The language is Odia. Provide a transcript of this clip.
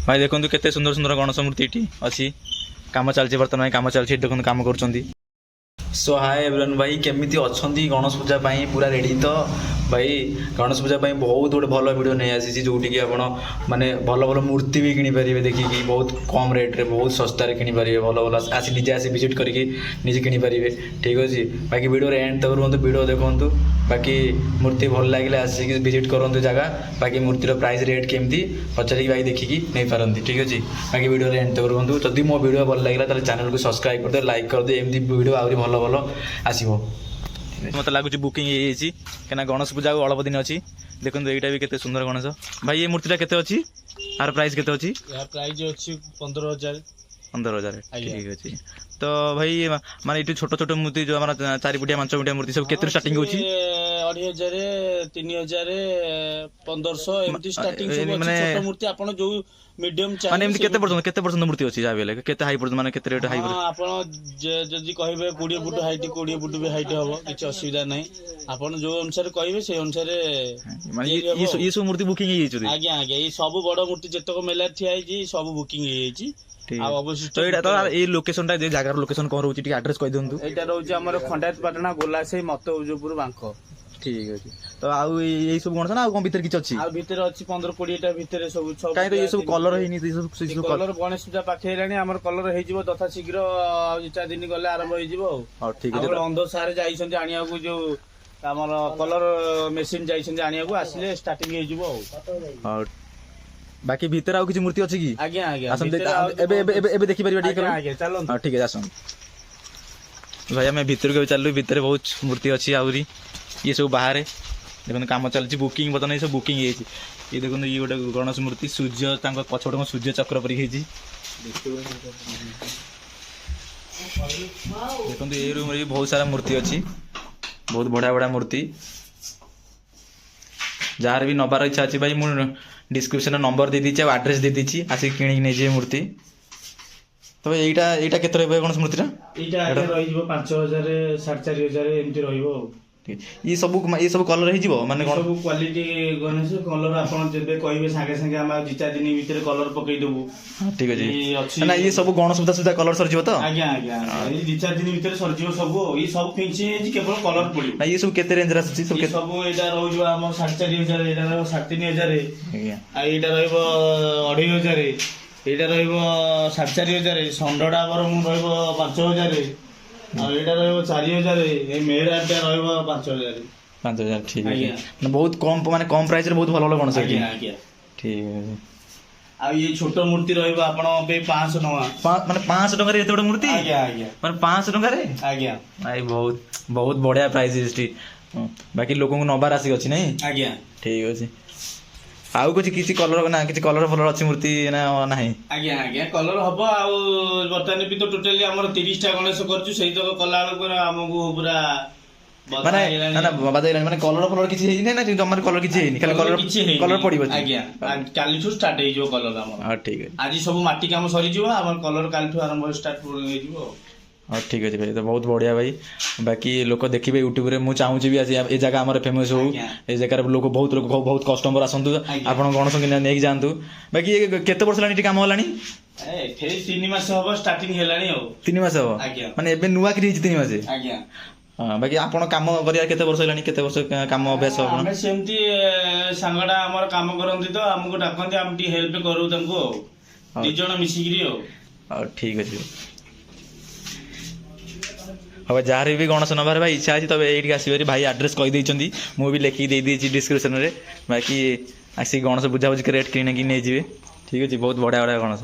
ଭାଇ, ଦେଖନ୍ତୁ କେତେ ସୁନ୍ଦର ସୁନ୍ଦର ଗଣେଶ ମୂର୍ତ୍ତି ଏଠି ଅଛି। କାମ ଚାଲିଛି, ବର୍ତ୍ତମାନ କାମ ଚାଲିଛି। ଏଠି ଦେଖନ୍ତୁ, କାମ କରୁଛନ୍ତି। ସୋ ହାଏ ଏଭ୍ରିୱାନ୍, ଭାଇ, କେମିତି ଅଛନ୍ତି? ଗଣେଶ ପୂଜା ପାଇଁ ପୁରା ରେଡ଼ି ତ? ଭାଇ, ଗଣେଶ ପୂଜା ପାଇଁ ବହୁତ ଗୋଟେ ଭଲ ଭିଡ଼ିଓ ନେଇ ଆସିଛି, ଯେଉଁଠିକି ଆପଣ ମାନେ ଭଲ ଭଲ ମୂର୍ତ୍ତି ବି କିଣିପାରିବେ ଦେଖିକି, ବହୁତ କମ୍ ରେଟ୍ରେ, ବହୁତ ଶସ୍ତାରେ କିଣିପାରିବେ। ଭଲ ଭଲ ଆସି, ନିଜେ ଆସି ଭିଜିଟ୍ କରିକି ନିଜେ କିଣିପାରିବେ। ଠିକ୍ ଅଛି, ବାକି ଭିଡ଼ିଓରେ ଏଣ୍ଡ ତକ ରୁହନ୍ତୁ, ଭିଡ଼ିଓ ଦେଖନ୍ତୁ। ବାକି ମୂର୍ତ୍ତି ଭଲ ଲାଗିଲେ ଆସିକି ଭିଜିଟ୍ କରନ୍ତୁ ଜାଗା। ବାକି ମୂର୍ତ୍ତିର ପ୍ରାଇସ୍ ରେଟ୍ କେମିତି ପଚାରିକି ଭାଇ ଦେଖିକି ନେଇପାରନ୍ତି। ଠିକ୍ ଅଛି, ବାକି ଭିଡ଼ିଓରେ ଏଣ୍ଡ ତକ ରୁହନ୍ତୁ। ଯଦି ମୋ ଭିଡ଼ିଓ ଭଲ ଲାଗିଲା, ତାହେଲେ ଚ୍ୟାନେଲକୁ ସବସ୍କ୍ରାଇବ୍ କରିଦିଅ, ଲାଇକ୍ କରିଦିଅ। ଏମିତି ଭିଡ଼ିଓ ଆହୁରି ଭଲ ଭଲ ଆସିବ। ମୋତେ ଲାଗୁଛି ବୁକିଂ ହେଇଯାଇଛି, କାହିଁକିନା ଗଣେଶ ପୂଜା ଆଉ ଅଳ୍ପ ଦିନ ଅଛି। ଦେଖନ୍ତୁ, ଏଇଟା ବି କେତେ ସୁନ୍ଦର ଗଣେଶ। ଭାଇ, ଏ ମୂର୍ତ୍ତିଟା କେତେ ଅଛି? ଆର ପ୍ରାଇସ୍ କେତେ ଅଛି? ଏହା ପ୍ରାଇସ୍ ଅଛି 15,000। 15,000? ଆଜ୍ଞା। ଠିକ୍ ଅଛି। ତ ଭାଇ, ମାନେ ଏଇଠି ଛୋଟ ଛୋଟ ମୂର୍ତ୍ତି, ଯୋଉ ଆମର 4 ଫୁଟିଆ, 5 ଫୁଟିଆ ମୂର୍ତ୍ତି ସବୁ କେତେରୁ ଷ୍ଟାର୍ଟିଂ ହେଉଛି? 2,500, 3,000, 1,500 ଏମିତି ଷ୍ଟାର୍ଟିଂ ସବୁ ଅଛି। ଛୋଟ ମୂର୍ତ୍ତି ଆପଣ ଯୋଉ ମିଡିୟମ। ମାନେ ଏମିତି କେତେ ପର୍ଯ୍ୟନ୍ତ ମୂର୍ତ୍ତି ଅଛି? ଯାହା ବି ହେଲେ କେତେ ହାଇ ପର୍ଯ୍ୟନ୍ତ, ମାନେ କେତେ ରେଟ୍ ହାଇ? ହଁ, ଆପଣ ଯଦି କହିବେ 20 ଫୁଟ ହାଇଟ୍, 20 ଫୁଟ ବି ହାଇଟ୍ ହବ, କିଛି ଅସୁବିଧା ନାହିଁ। ଆପଣ ଯୋଉ ଅନୁସାରେ କହିବେ, ସେଇ ଅନୁସାରେ ମାନେ ତିଆରି ହବ। ଇଏ ସବୁ ମୂର୍ତ୍ତି ବୁକିଂ ହେଇଯାଇଛି ବୋଧେ? ଆଜ୍ଞା, ଏଇ ସବୁ ବଡ ମୂର୍ତ୍ତି ଯେତକ ମେଲାରେ ଠିଆ ହେଇଛି, ସବୁ ବୁକିଂ ହେଇଯାଇଛି। ଆଉ ଅବଶିଷ୍ଟ ତ ଏଇଟା ତ ଏଇ ଲୋକେସନଟା, ଯେ ଜାଗାର ଲୋକେସନ କଣ ରହୁଛି, ଟିକେ ଆଡ୍ରେସ କହିଦିଅନ୍ତୁ। ଏଇଟା ରହୁଛି ଆମର ଖଣ୍ଡାୟତ ପାଟଣା, ଗୋଲାସାହି, ମତଉଜପୁର ବାଙ୍କ। ଠିକ୍ ଅଛି। ତ ଆଉ ଏଇ ସବୁ ଗଣେଶ ନା ଆଉ କଣ ଭିତରେ କିଛି ଅଛି? ଆଉ ଭିତରେ ଅଛି 15-20ଟା ଭିତରେ ସବୁ କାହିଁ ତ ଏ ସବୁ କଲର ହେଇନି, ଏ ସବୁ ସେ ସବୁ କଲର ଗଣେଶ ପୂଜା ପାଖେଇ ହେଲାଣି, ଆମର କଲର ହେଇଯିବ ଯଥା ଶୀଘ୍ର। ଆଉ 2-4 ଦିନ ଗଲେ ଆରମ୍ଭ ହେଇଯିବ ଆଉ। ହଉ, ଠିକ୍ ଅଛି। ଆମର ଅନ୍ଧ ସାରେ ଯାଇଛନ୍ତି ଆଣିବାକୁ, ଯୋଉ ଆମର କଲର ମେସିନ ଯାଇଛନ୍ତି ଆଣିବାକୁ, ଆସିଲେ ଷ୍ଟାର୍ଟିଂ ହେଇଯିବ ଆଉ। ହଉ, ବାକି ଭିତରେ ଆଉ କିଛି ମୂର୍ତ୍ତି ଅଛି କି? ଆଜ୍ଞା। ଆସନ୍ତୁ। ଭିତରେ ଆଉ ଏବେ ଏବେ ଏବେ ଏବେ ଦେଖିପାରିବା ଟିକେ? ଆଜ୍ଞା, ଚାଲନ୍ତୁ। ହଁ, ଠିକ୍ ଅଛି, ଆସନ୍ତୁ ଭାଇ। ଆମେ ଭିତରକୁ ଏବେ ଚାଲିଲୁ। ଭିତରେ ବହୁତ ମୂର୍ତ୍ତି ଅଛି ଆହୁରି। ଇଏ ସବୁ ବାହାରେ ଦେଖନ୍ତୁ, କାମ ଚାଲିଛି, ବୁକିଂ, ବର୍ତ୍ତମାନ ଏ ସବୁ ବୁକିଂ ହେଇଯାଇଛି। ଇଏ ଦେଖନ୍ତୁ, ଇଏ ଗୋଟେ ଗଣେଶ ମୂର୍ତ୍ତି, ସୂର୍ଯ୍ୟ, ତାଙ୍କ ପଛପଟେ କଣ ସୂର୍ଯ୍ୟ ଚକ୍ର ପରି ହେଇଛି। ଦେଖନ୍ତୁ, ଏଇ ରୁମ୍ରେ ବି ବହୁତ ସାରା ମୂର୍ତ୍ତି ଅଛି, ବହୁତ ବଢ଼ିଆ ବଢ଼ିଆ ମୂର୍ତ୍ତି। ଯାହାର ବି ନେବାର ଇଚ୍ଛା ଅଛି ଭାଇ, ମୁଁ ଡିସ୍କ୍ରିପ୍ସନରେ ନମ୍ବର ଦେଇଦେଇଛି ଆଉ ଆଡ୍ରେସ୍ ଦେଇଦେଇଛି, ଆସିକି କିଣିକି ନେଇଯିବେ ମୂର୍ତ୍ତି। ତବେ ଏଇଟା କେତେ ରହିବ, ଏ ଗଣେଶ ମୂର୍ତ୍ତିଟା? ଏଇଟା ଆଜ୍ଞା ରହିଯିବ 5,000, 4,500 ଏମିତି ରହିବ ଆଉ। ଠିକ୍। ଇଏ ସବୁ କଲର ହେଇଯିବ ମାନେ କଣ? ସବୁ କ୍ୱାଲିଟି ଗଣେଶ କଲର, ଆପଣ ଯେବେ କହିବେ ସାଙ୍ଗେ ସାଙ୍ଗେ ଆମେ ଆଉ 2-4 ଦିନ ଭିତରେ କଲର ପକେଇଦବୁ। ହଁ, ଠିକ୍ ଅଛି। ଇଏ ଅଛି। ନା, ଇଏ ସବୁ ଗଣେଶ ପୂଜା ସୁଦ୍ଧା କଲର ସରିଯିବ ତ? ଆଜ୍ଞା, ଏଇ 2-4 ଦିନ ଭିତରେ ସରିଯିବ ସବୁ ଆଉ। ଏଇ ସବୁ ଫିନିସିଂ ହେଇଛି, କେବଳ କଲର ପଡିବ। ନା, ଇଏ ସବୁ କେତେ ରେଞ୍ଜରେ ଆସୁଛି ସବୁ? ଏଇ କେତେ? ସବୁ ଏଇଟା ରହିଯିବ ଆମର 4,500, ଏଇଟା ରହିବ 3,500। ଆଉ ଏଇଟା ରହିବ 2,500, ଏଇଟା ରହିବ 4,500, ଷଣ୍ଢଟା ବରଂ ରହିବ 5,000, ଆଉ ଏଇଟା ରହିବ 4,000, ଏଇ ମେହେରାଟା ରହିବ 5,000। 5,000, ଠିକ୍ ଅଛି। ଆଜ୍ଞା। ମାନେ ବହୁତ କମ୍, ମାନେ କମ୍ ପ୍ରାଇସରେ ବହୁତ ଭଲ ଭଲ ଗଣେଶ ଅଛି। ଆଜ୍ଞା। ଠିକ୍ ଅଛି। ଆଉ ଇଏ ଛୋଟ ମୂର୍ତ୍ତି ରହିବ ଆପଣଙ୍କ ପାଇଁ 500 ଟଙ୍କା। ମାନେ 500 ଟଙ୍କାରେ ଏତେ ବଡ଼ ମୂର୍ତ୍ତି? ଆଜ୍ଞା। ମାନେ 500 ଟଙ୍କାରେ? ଆଜ୍ଞା। ଭାଇ, ବହୁତ ବହୁତ ବଢ଼ିଆ ପ୍ରାଇସ୍ ଏଠି। ବାକି ଲୋକଙ୍କୁ ନବାର ଆସିକି ଅଛି ନାଇଁ? ଆଜ୍ଞା। ଠିକ୍ ଅଛି। ଆଉ କିଛି କିଛି କଲର ନା କିଛି କଲର ଫଲର ଅଛି ମୂର୍ତ୍ତି ନା ନାହିଁ? ଆଜ୍ଞା, କଲର ହବ। ଆଉ ବର୍ତ୍ତମାନ ବି ତ ଟୋଟାଲି ଆମର 30ଟା ଗଣେଶ କରୁଛୁ, ସେଇ ତକ କଲା ବେଳକୁ ଆମକୁ ପୁରା ବଧା ମାନେ ହେଇଗଲାଣି। ନା ନା, ବାଦ ହେଇଗଲାଣି। ମାନେ କଲର ଫଲର କିଛି ହେଇନି ନା ଜମାରୁ କଲର କିଛି ହେଇନି, ଖାଲି କଲର କିଛି ହେଇନି। କଲର ପଡିବ? ଆଜ୍ଞା, କାଲିଠୁ ଷ୍ଟାର୍ଟ ହେଇଯିବ କଲର ଆମର। ହଁ, ଠିକ୍ ଅଛି। ଆଜି ସବୁ ମାଟି କାମ ସରିଯିବ, ଆମର କଲର କାଲିଠୁ ଆରମ୍ଭ ଷ୍ଟାର୍ଟ ହେଇଯିବ ଆଉ। ହଁ, ଠିକ୍ ଅଛି ଭାଇ। ତ ବହୁତ ବଢ଼ିଆ ଭାଇ। ବାକି ଲୋକ ଦେଖିବେ ୟୁଟ୍ୟୁବରେ। ମୁଁ ଚାହୁଁଛି ବି ଆଜି ଏ ଜାଗା ଆମର ଫେମସ୍ ହଉ। ଏ ଜାଗାରେ ଲୋକ, ବହୁତ ଲୋକ, ବହୁତ କଷ୍ଟମର ଆସନ୍ତୁ। ଆପଣ ଗଣେଶ କିଣା ନେଇକି ଯାଆନ୍ତୁ। ବାକି ଏ କେତେ ବର୍ଷ ହେଲାଣି ଏଠି କାମ ହେଲାଣି? ଏଠି 3 ମାସ ହବ ଷ୍ଟାର୍ଟିଂ ହେଲାଣି ଆଉ। 3 ମାସ ହବ? ଆଜ୍ଞା। ମାନେ ଏବେ ନୂଆ କରି ହେଇଛି 3 ମାସ? ଆଜ୍ଞା। ହଁ, ବାକି ଆପଣ କାମ କରିବା କେତେ ବର୍ଷ ହେଲାଣି? କେତେ ବର୍ଷ କାମ ଅଭ୍ୟାସ ଆପଣ? ଆମେ ସେମିତି ସାଙ୍ଗଟା ଆମର କାମ କରନ୍ତି ତ, ଆମକୁ ଡାକନ୍ତି, ଆମେ ଟିକେ ହେଲ୍ପ କରୁ ତାଙ୍କୁ ଆଉ। 2 ଜଣ ମିଶିକିରି ଆଉ। ହଉ, ଠିକ୍ ଅଛି। ହଉ, ଯାହାର ବି ଗଣେଶ ନେବାର ଭାଇ ଇଚ୍ଛା ଅଛି, ତବେ ଏଇଠିକି ଆସିବାରି। ଭାଇ ଆଡ୍ରେସ୍ କହିଦେଇଛନ୍ତି, ମୁଁ ବି ଲେଖିକି ଦେଇଦେଇଛି ଡିସ୍କ୍ରିପ୍ସନରେ। ବାକି ଆସିକି ଗଣେଶ ବୁଝାବୁଝି କରି ରେଟ୍ କିଣିକି ନେଇଯିବେ। ଠିକ୍ ଅଛି, ବହୁତ ବଢ଼ିଆ ବଢ଼ିଆ ଗଣେଶ।